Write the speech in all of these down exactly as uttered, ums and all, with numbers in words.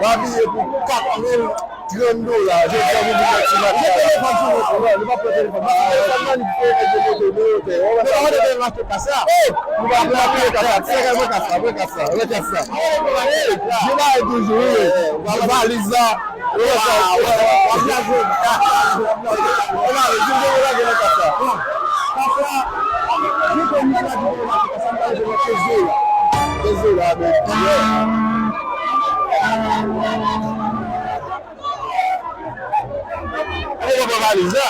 W abiye pou kat mil trant dola. Jodi a, nou vin nan ti match la. Mete telefòn sou nou. Non, nou pa pran telefòn. Mete telefòn nan, li fè nèg yo monte, nou monte. Ou wè sa? Nou pa monte, nou achte kas la. Oh! Nou pa, nou pa peye kas la. Sèkè, pran kas la, pran kas la, pran kas la. Hey! Gen bagay toujou, wi. Gen valiz la. Ou wè sa? Ou wè, w ap blaze. Ou wè, si w te lage nan kas la. Bon, kas la, gen kòm misye a di, bon, nan kas la, m pale de treze. Treze la, men. Ou konprann valiz la?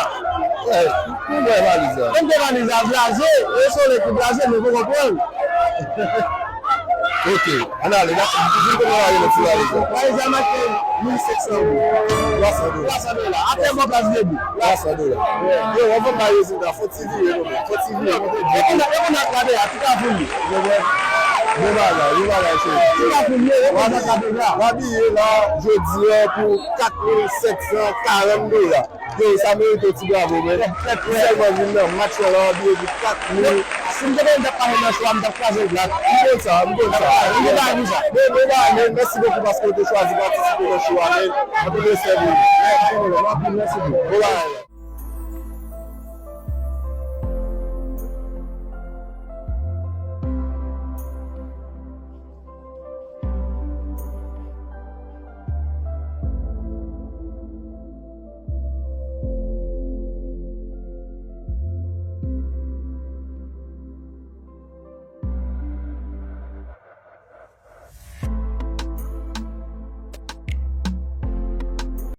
Wi, mwen wè valiz la. Mwen te valiz la blaze, e se yon nèg ki blaze, men ou konprann. Ok, ann ale, n ap vin konnen w ale nan ti valiz la. Valiz la make mil senk san goud. Twa san dola. Twa san dola. Atè bò plas debout. Twa san dola. Yo, w ap ban m rezilta. Ti vire nou menm, fò ti vire. E konn, e konn ak gade a, ti ka founi. Bon bagay, bon bagay, cheri. Ti ka founi, e konn ak gade a. W abiye la, jodi a, pou kat mil sèt san karant dola. Yo, sa merite yon ti bravo, men. Ou sèlman vin nan match la, w abiye pou kat mil. Si m te konn m t ap pale nan show a, m t ap kraze l plat. M konn sa, m konn sa. M te pale pou sa. Men, men, men, mèsi bokou paske w te chwazi patisipe nan show a, men. Anpil respè pou ou. Mèsi, mèsi. Bon bagay.